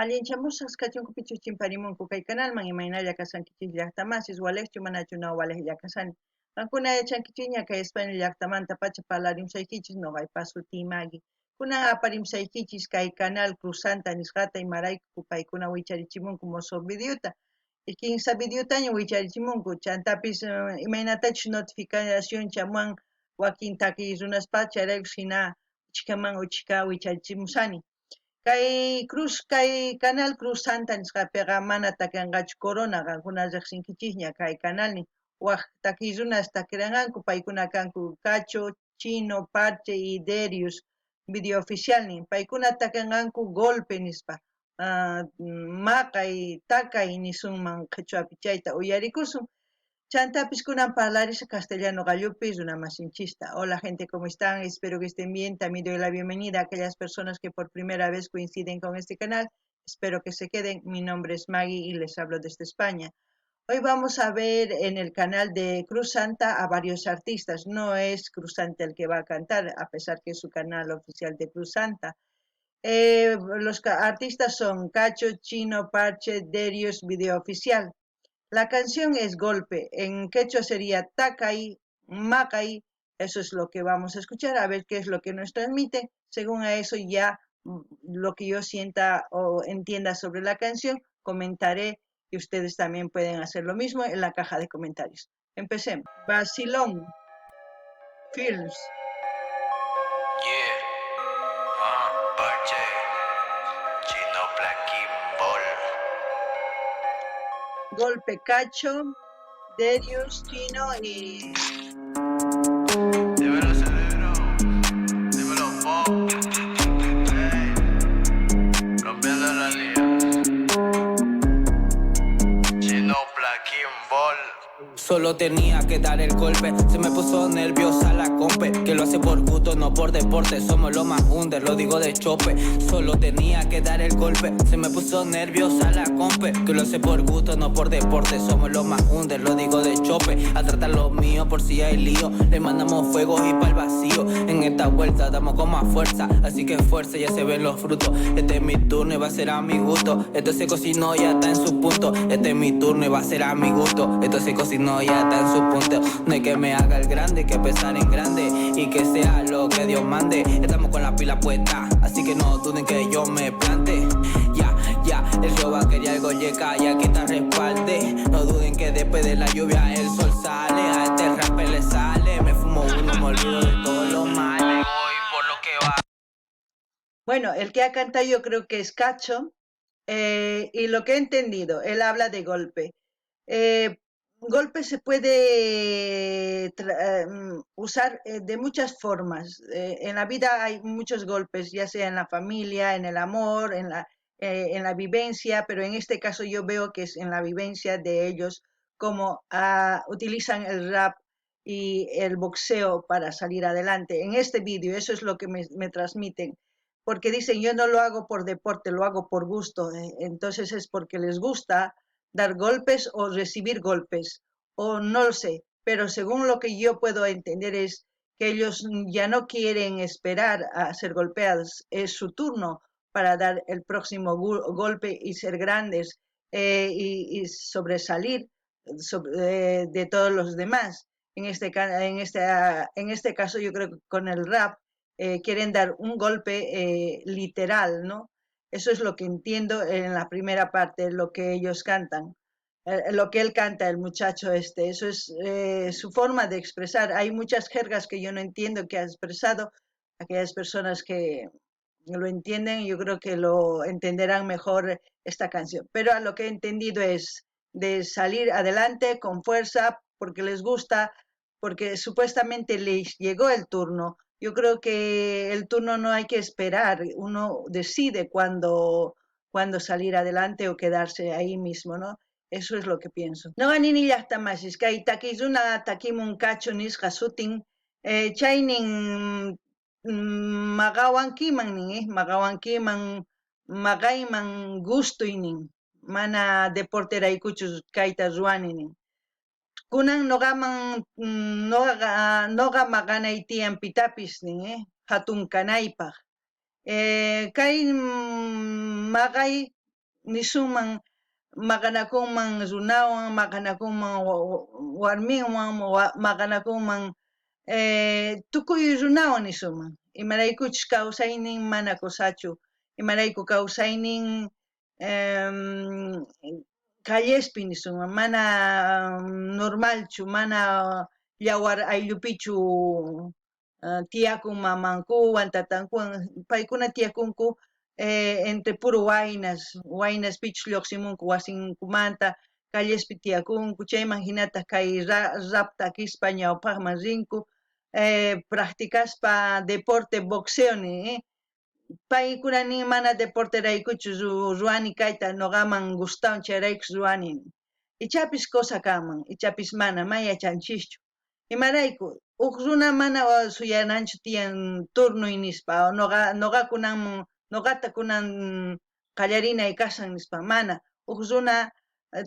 Allinchamusaq kachunkupichus chimparimunku kay kanalman imaynalla kashankichis llaqtamasis walejchu manachu no walejlla kashani. Qankuna yachankichikña kay España llaqtamanta pacha parlarimusaykichis noqaypa sutiy Magui. Kunan aparimusaykichis kay canal Cruz Santa nisqata imarayku paykuna wicharichimunku mosoq videota. Kinsa videotaña wicharichimunku chantapis imaynatachus notificación chamuwan wakin takiy runaspa chayraykus hina uchikaman uchika wicharichimusani. Kay cruz kay canal Cruz Santa nisqapiqa mana takanqachu Corona qankuna riqsinkichikña kay canalnin wak takiy runas takiranqanku paykuna kanku Cacho, Chino, Parche y Derius video oficialnin paykuna takanqanku golpe nispa maqay takay nisunman qhichwapi chayta uyarikusun. Chantapis kunan parlarisaq castellano qallupi runamasinchista. Hola gente, ¿cómo están? Espero que estén bien. También doy la bienvenida a aquellas personas que por primera vez coinciden con este canal. Espero que se queden. Mi nombre es Maggie y les hablo desde España. Hoy vamos a ver en el canal de Cruz Santa a varios artistas. No es Cruz Santa el que va a cantar, a pesar que es su canal oficial de Cruz Santa. Los artistas son Cacho, Chino, Parche, Derius, Video Oficial. La canción es Golpe, en quechua sería Takay, Makay, eso es lo que vamos a escuchar, a ver qué es lo que nos transmite. Según a eso ya lo que yo sienta o entienda sobre la canción, comentaré y ustedes también pueden hacer lo mismo en la caja de comentarios. Empecemos. Vacilón Films. Yeah. Parche. Chino Black Ball. Golpe Cacho, Derius, Chino y Dímelo, cerebro. Dímelo, Pop. Hey. Rompiendo la liga. Chino Black Ball. Solo tenía que dar el golpe, se me puso nerviosa la compe, que lo hace por gusto, no por deporte, somos los más under, lo digo de chope. Solo tenía que dar el golpe, se me puso nerviosa la compe, que lo hace por gusto, no por deporte, somos los más under, lo digo de chope. A tratar lo mío por si hay lío, le mandamos fuego y pa'l vacío. En esta vuelta damos con más fuerza, así que fuerza, ya se ven los frutos. Este es mi turno y va a ser a mi gusto. Esto se cocinó, ya está en su punto. Este es mi turno y va a ser a mi gusto. Esto se cocinó, ya está en su punto. No hay que me haga el grande, que pensar en grande y que sea lo que Dios mande. Estamos con la pila puesta, así que no duden que yo me plante. Ya, ya, el Jehová quería algo yeca y aquí está respalde. No duden que después de la lluvia el sol sale. A este rapper le sale. Me fumo uno, me olvido de todo lo malo. Voy por lo que va. Bueno, el que ha cantado yo creo que es Cacho. Y lo que he entendido, él habla de golpe. Golpe se puede usar de muchas formas. En la vida hay muchos golpes, ya sea en la familia, en el amor, en la vivencia, pero en este caso yo veo que es en la vivencia de ellos, como utilizan el rap y el boxeo para salir adelante. En este vídeo eso es lo que me transmiten, porque dicen yo no lo hago por deporte, lo hago por gusto. Entonces es porque les gusta dar golpes o recibir golpes, o no lo sé, pero según lo que yo puedo entender es que ellos ya no quieren esperar a ser golpeados, es su turno para dar el próximo golpe y ser grandes y sobresalir de todos los demás. En este caso yo creo que con el rap quieren dar un golpe literal, ¿no? Eso es lo que entiendo en la primera parte, lo que ellos cantan, lo que él canta, el muchacho este, eso es su forma de expresar. Hay muchas jergas que yo no entiendo que ha expresado, aquellas personas que lo entienden, yo creo que lo entenderán mejor esta canción. Pero a lo que he entendido es de salir adelante con fuerza, porque les gusta, porque supuestamente les llegó el turno. Yo creo que el turno no hay que esperar, uno decide cuándo salir adelante o quedarse ahí mismo, ¿no? Eso es lo que pienso. No nini llaqta masis, kay takiy runa takimun Cacho nisqa sutin, chaynin, maqawankiman nin maqawankiman, maqayman gustuynin, mana deporteraykuchu kayta ruwani nin. Kunan noqaman, noqa maqanay tiyan pitapis nin hatun kanaypaq. Kay maqay Nisunman maqanakunman runawan, maqanakunman warminwan, maqanakunman tukuy runawan nisunman. Imaraykuchus kawsaynin mana kusachu, imarayku kawsaynin callespi nisunman, mana normalchu, mana yawar ayllupichu tiyakun mamankuwan, tatankuwan, paykuna tiyakunku entre puro waynas, waynaspichus llojsimunku wasinkumanta, callespi tiyakunku, chayman jinataj kay rap takispa ñawpajman rinku, practicaspa deporte boxeo ni, paykuna nin mana deporteraykuchu ruwani kayta, noqaman gustawan chayraykus ruwani. Ichapis cosa kanman, ichapis mana, may yachanchischu. Imarayku, uj runa mana suyananchu tiyan turnuy nispa, noqa kunan noqata kunan qallarinay kashan nispa, mana. Uj runa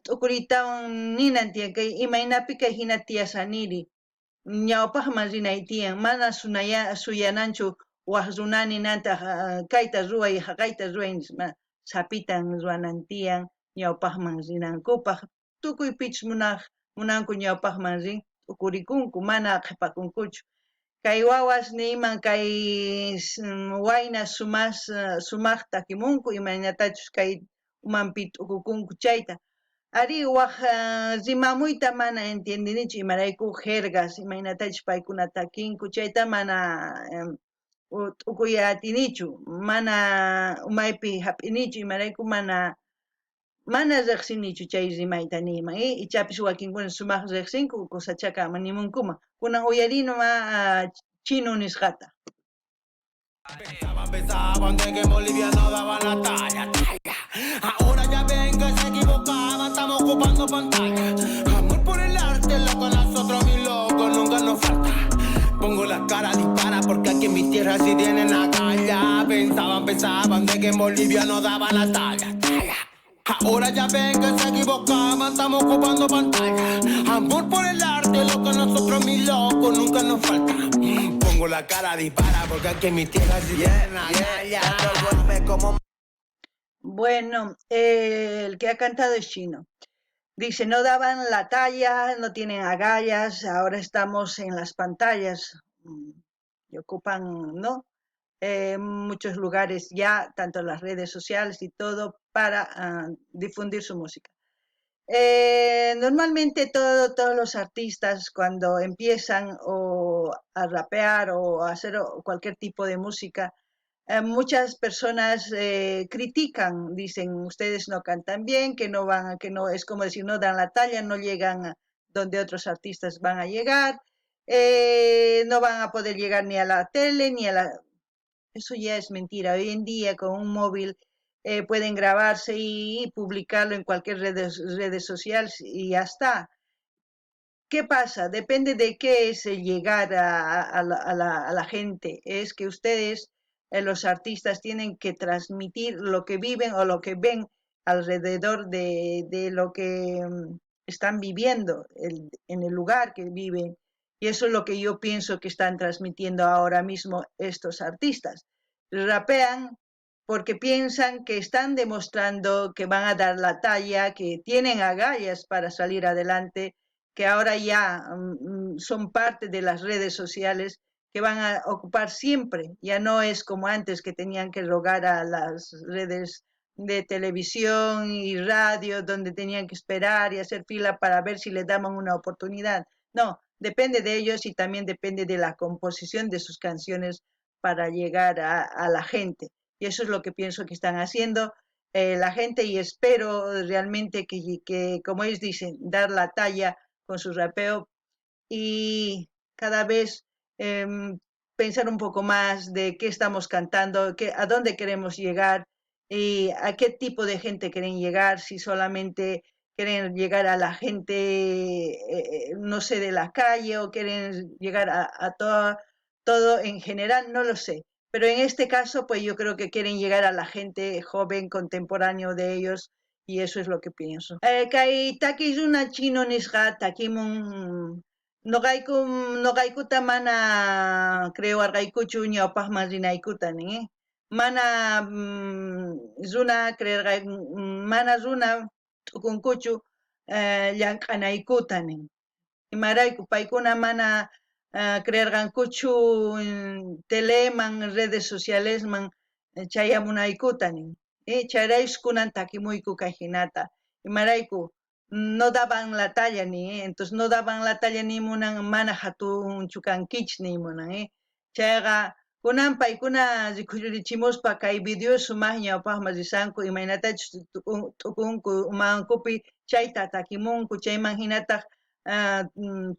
t'ukuritawan ninan tiyan kay imaynapi kay jina tiyasaniri, ñawpajman rinay tiyan, mana suyananchu waj runa ninanta kayta ruway, jaqayta ruway nispa, sapitan ruwanan tiyan ñawpajman rinankupaj. Tukuy pichus munanku ñawpajman rin, t'ukurikunku, mana qhepakunkuchu. Kay wawas niyman kay waynas sumaj takimunku, imaynatachus kay umanpi t'ukukunku chayta. Arí, waj rimamuyta mana entiendinichu, imarayku jergas, imaynatachus paykuna takinku chayta mana t'ukuy atinichu, mana umaypi jap'inichu, imarayku mana rejsinichu chay rimayta niyman. Ichapis wakinkuna sumaj rejsinku, kusachakama nimunkuman. Kunan uyarinu chino nisqata. Pensaban, pensaban de que en Bolivia no daban la talla, talla. Ahora ya ven que se equivocaban, estamos ocupando pantalla. Amor por el arte, loco, nosotros mi loco, nunca nos falta. Pongo la cara, dispara, porque aquí en mi tierra sí tienen la. Pensaban, pensaban de que en Bolivia no daban la talla, talla. Ahora ya ven que se equivocaban, estamos ocupando pantalla. Amor por el arte, loco, nosotros mi loco, nunca nos falta. Pongo la cara, dispara, porque aquí en mi tierra sí tienen la. Bueno, el que ha cantado es Chino. Dice, no daban la talla, no tienen agallas, ahora estamos en las pantallas y ocupan, ¿no?, muchos lugares ya, tanto las redes sociales y todo, para difundir su música. Normalmente todos los artistas cuando empiezan o a rapear o a hacer cualquier tipo de música, muchas personas critican, dicen, ustedes no cantan bien, que no van, que no, es como decir, no dan la talla, no llegan a donde otros artistas van a llegar, no van a poder llegar ni a la tele, ni a la... Eso ya es mentira. Hoy en día con un móvil pueden grabarse y publicarlo en cualquier redes sociales y ya está. ¿Qué pasa? Depende de qué es el llegar a la gente. Es que ustedes, los artistas, tienen que transmitir lo que viven o lo que ven alrededor de lo que están viviendo en el lugar que viven. Y eso es lo que yo pienso que están transmitiendo ahora mismo estos artistas. Rapean porque piensan que están demostrando que van a dar la talla, que tienen agallas para salir adelante, que ahora ya son parte de las redes sociales, que van a ocupar siempre. Ya no es como antes que tenían que rogar a las redes de televisión y radio, donde tenían que esperar y hacer fila para ver si les daban una oportunidad. No, depende de ellos y también depende de la composición de sus canciones para llegar a la gente. Y eso es lo que pienso que están haciendo la gente, y espero realmente que, como ellos dicen, dar la talla con su rapeo y cada vez pensar un poco más de qué estamos cantando, a dónde queremos llegar y a qué tipo de gente quieren llegar, si solamente quieren llegar a la gente, no sé, de la calle, o quieren llegar a todo en general, no lo sé. Pero en este caso, pues yo creo que quieren llegar a la gente joven, contemporáneo de ellos, y eso es lo que pienso. Kay takiy runa chino nisqa takimun noqaykuta mana creo arqaykuchu ñawpaqman rinaykuta nin, Mana runa creerqa, mana runa t'ukunkuchu llank'anaykuta nin. Imarayku paykuna mana creerqankuchu teleman, redes socialesman chayamunaykuta nin. Chayrayku kunan takimuyku kay jinata. Imarayku no daban la talla ni, entonces no daban la talla ni munan mana jatunchu kankichis ni munan. Chayqa kunan paykuna rikhurichimuspa kay video sumaj ñawpajman risanku imaynatachus t'ukunku umankupi chayta takimunku, chayman jinataj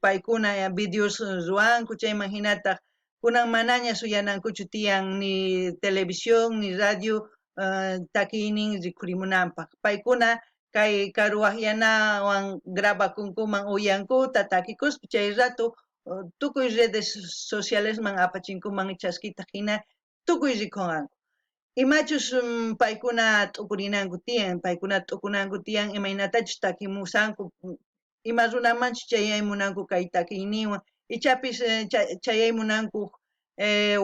paykuna videos ruwanku, chayman jinataj kunan manaña suyanankuchu tiyan ni televisión ni radio takiynin rikhurimunanpaj. Paykuna kay karuwajyanawan grabakunkuman uyankuta takikuspa chay rato tukuy redes socialesman apachinkuman chaskita jina tukuy rikhunqanku. Imachus paykuna t'ukurinanku tiyan, paykuna t'ukunanku tiyan imaynatachus takimusanku, ima runamanchus chayaymunanku kay takiyninwan, ichapis chayaymunanku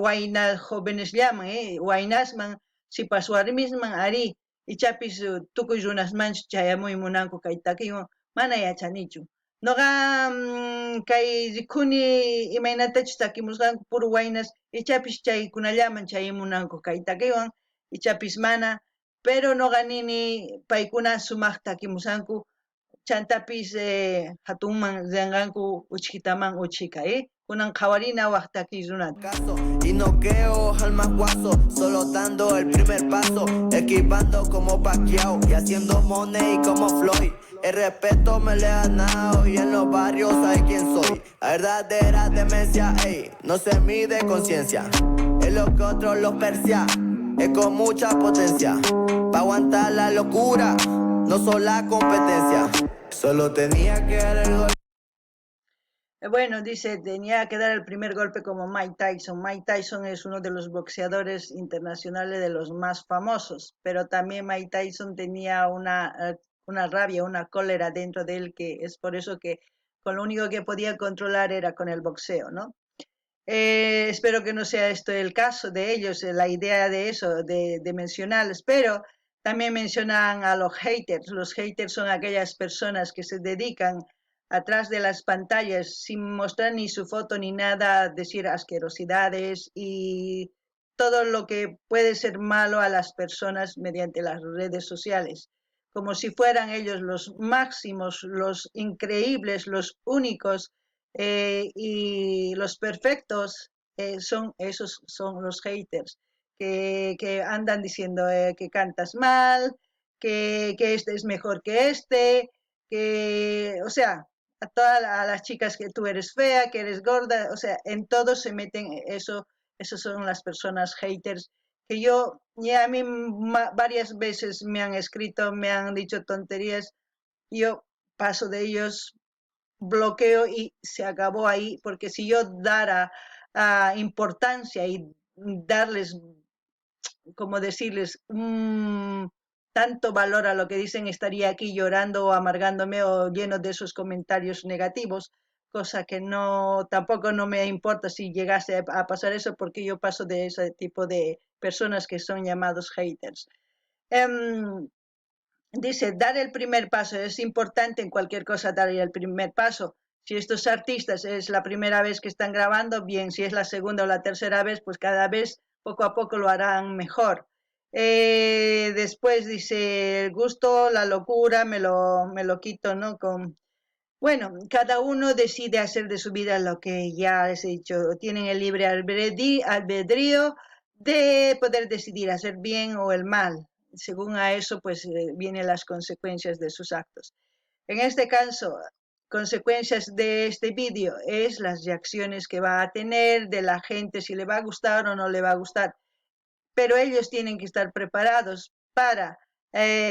wayna jovenesllaman, waynasman, sipas warmisman, arí, ichapis tukuy runasmanchus chayamuy munanku kay takiywan, mana yachanichu. Noqa kay rikhuni imaynatachus takimusqanku puro waynas, ichapis chaykunallaman chayamunanku kay takiywan, ichapis mana, pero noqa nini paykuna sumaj takimusanku, chantapis jatunman rinqanku uchkhitaman uchhika, Kunan qhawarina waj takiy runata. Caso, y noqueo al más guaso, solo dando el primer paso, esquivando como Pacquiao y haciendo money como Floyd. El respeto me le he ganado y en los barrios sabe quién soy. La verdadera demencia, ey, no se mide conciencia. Es lo que otros los persia, es con mucha potencia. Pa' aguantar la locura, no son la competencia. Solo tenía que dar el gol. Bueno, dice, tenía que dar el primer golpe como Mike Tyson. Mike Tyson es uno de los boxeadores internacionales de los más famosos, pero también Mike Tyson tenía una rabia, una cólera dentro de él, que es por eso que con lo único que podía controlar era con el boxeo, ¿no? Espero que no sea esto el caso de ellos, la idea de eso, de mencionarles, pero también mencionan a los haters. Los haters son aquellas personas que se dedican atrás de las pantallas sin mostrar ni su foto ni nada, decir asquerosidades y todo lo que puede ser malo a las personas mediante las redes sociales, como si fueran ellos los máximos, los increíbles, los únicos y los perfectos, esos son los haters que andan diciendo que cantas mal, que este es mejor que este, que, o sea, a todas a las chicas que tú eres fea, que eres gorda, o sea, en todo se meten eso, esos son las personas haters que yo, ya a mí varias veces me han escrito, me han dicho tonterías, yo paso de ellos, bloqueo y se acabó ahí, porque si yo dara importancia y darles, como decirles, tanto valor a lo que dicen, estaría aquí llorando o amargándome o lleno de esos comentarios negativos, cosa que no, tampoco no me importa si llegase a pasar eso, porque yo paso de ese tipo de personas que son llamados haters. Dice, dar el primer paso, es importante en cualquier cosa dar el primer paso. Si estos artistas es la primera vez que están grabando, bien, si es la segunda o la tercera vez, pues cada vez poco a poco lo harán mejor. Después dice, el gusto, la locura, me lo quito, ¿no? Con, bueno, cada uno decide hacer de su vida lo que ya les he dicho, tienen el libre albedrío de poder decidir hacer bien o el mal. Según a eso, pues vienen las consecuencias de sus actos. En este caso, consecuencias de este vídeo es las reacciones que va a tener de la gente, si le va a gustar o no le va a gustar. Pero ellos tienen que estar preparados para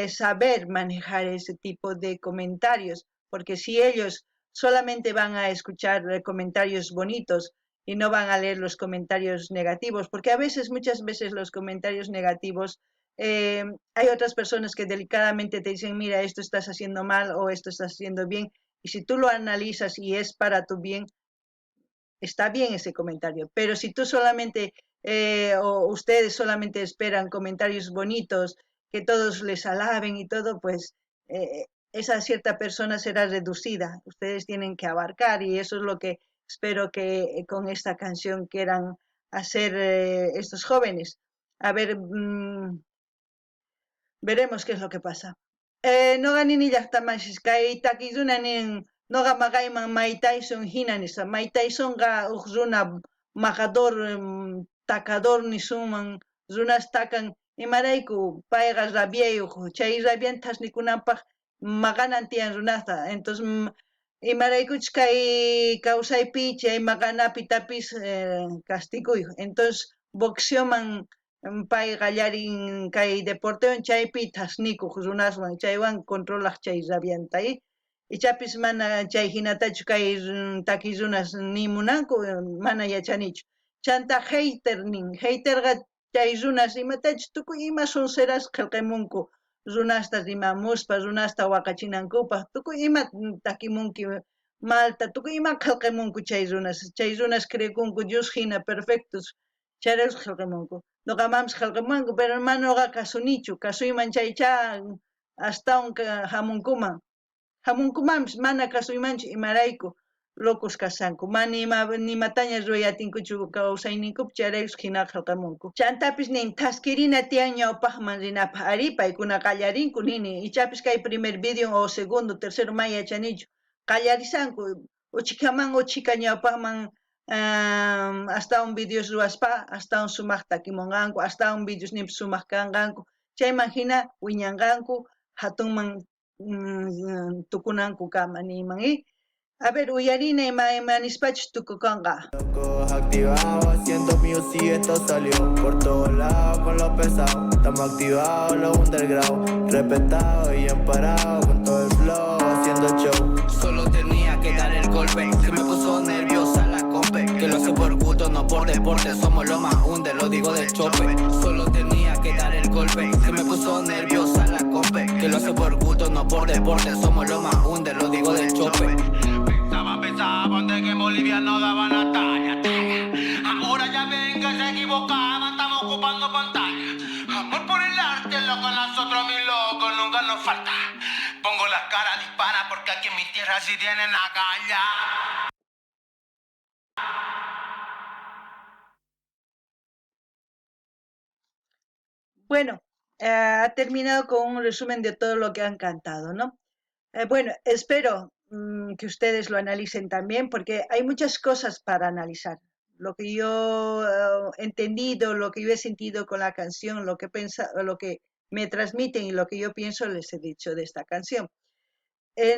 saber manejar ese tipo de comentarios, porque si ellos solamente van a escuchar comentarios bonitos y no van a leer los comentarios negativos, porque muchas veces los comentarios negativos, hay otras personas que delicadamente te dicen, mira, esto estás haciendo mal o esto estás haciendo bien, y si tú lo analizas y es para tu bien, está bien ese comentario, pero si tú solamente o ustedes solamente esperan comentarios bonitos, que todos les alaben y todo, pues esa cierta persona será reducida. Ustedes tienen que abarcar y eso es lo que espero que con esta canción quieran hacer estos jóvenes. A ver, veremos qué es lo que pasa. Noqa nini llaqtamasis kay takiy runa nin noqa maqayman Mike Tyson hina nispa. Mike Tysonqa uj runa maqador, takador nisunman, runas takan imarayku payqa rabiayuq, chay rabian thasnikunanpaq maqanan tiyan runasta. Entonces imaraykuchus kay kawsaypi chay maqanapi tapis castiguyuq. Entonces boxeoman pay qallarin kay deportewan chaypi thasnikuq runaswan, chaywan controlaq chay rabianta. Ichapis mana chay hinatachu kay takiy runas ni munanku, mana yachanichu. Chanta hater nin, haterqa chay runas imatachus tukuy ima sonceras qhelqamunku, runasta rimamuspa, runasta waqachinankupaq, tukuy ima takimunki malta, tukuy ima qhelqamunku chay runas. Chay runas creekunku Dios hina perfectos, chayrayku qhelqamunku. Noqamanpis qhelqamunku, pero mana noqa kasunichu, kasuyman chaychá astawan hamunkuman. Hamunkumanpis mana kasuymanchu imarayku locos kashanku, mana nimataña ruway atinkuchu kawsayninkupi, chayrayku hina qhelqamunku. Chantapis nin thaskirina tiyan ñawpaqman rinapaq, arí paykuna qallarinku nini, ichapis kay primer video o segundo, tercero may yachanichu, qallarisanku uchikaman uchika ñawpaqman astawan videos ruwaspa, astawan sumaq takimunqanku, astawan videos ninpis sumaq kanqanku, chayman hina wiñanqanku hatunman tukunanku kama niyman. A ver, uyarina ima nispachus tukukanqa. Locos activados, haciendo music, esto salió por todos lados con los pesados. Estamos activados, los underground, respetados y amparados con todo el flow, haciendo show. Solo tenía que dar el golpe, se me puso nerviosa la compe, que lo hace por gusto, no por deporte, somos lo más hunde, lo digo de chope. Solo tenía que dar el golpe, se me puso nerviosa la compe, que lo hace por gusto, no por deporte, somos lo más hunde, lo digo de chope. Pensaban, pensaban de que en Bolivia no daban la talla, talla. Ahora ya ven que se equivocaban, estamos ocupando pantalla. Amor por el arte, loco, nosotros mi loco, nunca nos falta. Pongo la cara, dispara, porque aquí en mi tierra sí tienen la caña. Bueno, ha terminado con un resumen de todo lo que han cantado, ¿no? Bueno, espero que ustedes lo analicen también, porque hay muchas cosas para analizar. Lo que yo he entendido, lo que yo he sentido con la canción, lo que pensa, lo que me transmiten y lo que yo pienso, les he dicho de esta canción.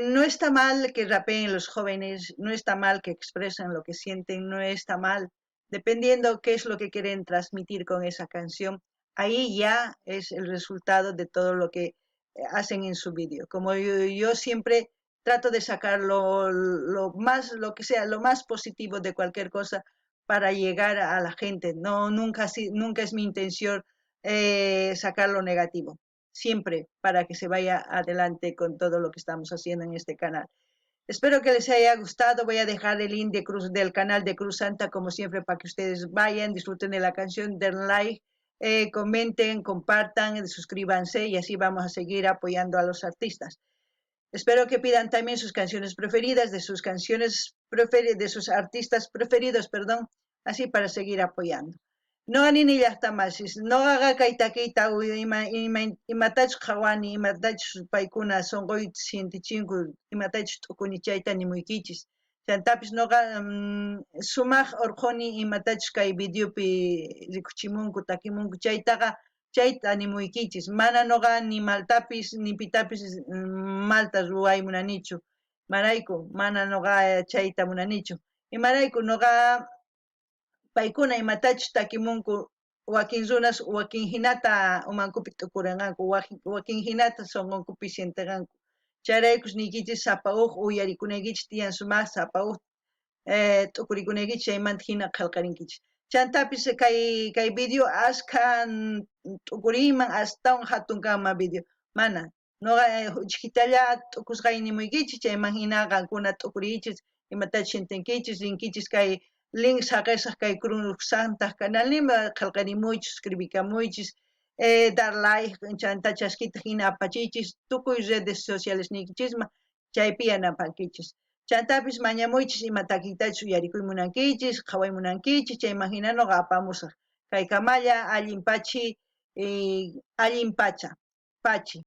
No está mal que rapeen los jóvenes, no está mal que expresen lo que sienten, no está mal, dependiendo qué es lo que quieren transmitir con esa canción, ahí ya es el resultado de todo lo que hacen en su vídeo. Como yo siempre trato de sacar lo más, lo que sea, lo más positivo de cualquier cosa para llegar a la gente. No, nunca, nunca es mi intención sacar lo negativo. Siempre para que se vaya adelante con todo lo que estamos haciendo en este canal. Espero que les haya gustado. Voy a dejar el link de Cruz, del canal de Cruz Santa, como siempre, para que ustedes vayan, disfruten de la canción, den like, comenten, compartan, suscríbanse y así vamos a seguir apoyando a los artistas. Espero que pidan también sus canciones preferidas, de sus canciones de sus artistas preferidos, perdón, así para seguir apoyando. Noqa nini llaqtamasis, noqaqa kay takiyta imatachus qhawani, imatachus paykuna sonqoyta sientichinku, imatachus t'ukuni chayta nimuykichis. Chantapis noqa sumaq urqhuni imatachus kay videopi rikuchimunku, takimunku chaytaqa chayta animuykichis. Mana noqa ni maltapis ni pitapis malta ruway munanichu. Marayku, mana noqa chayta munanichu. Imarayku noqa paykuna imatachus takimunku wakin runas wakin hinata umankupi t'ukuranqanku, wakin hinata sonqonkupi sienteqanku. Chayraykus niykichis sapa uj uyarikunaykichis tiyan sumaq sapa uj t'ukurikunaykichis chaymanta hina qhelqarinkichis. Chantapis kay video askha t'ukuriyman astawan hatun kanman video. Mana, noqa uchkhitalla t'ukusqay nimuykichis chayman hina qankuna t'ukuriychis imatachus sientenkichis rinkichis kay Link saqesaj kay Cruz Santaq canalninman, qhelqarimuychis, suscribikamuychis, dar like, chanta chaskita jina apachiychis tukuy redes socialesniykichisman, chaypi yanapankichis. Chantapis mañamuychis ima takiytachus uyarikuy munankichis, qhaway munankichis, chayman jina noqa apamusaj. Kaykamalla allin pachi, allin pacha, pachi.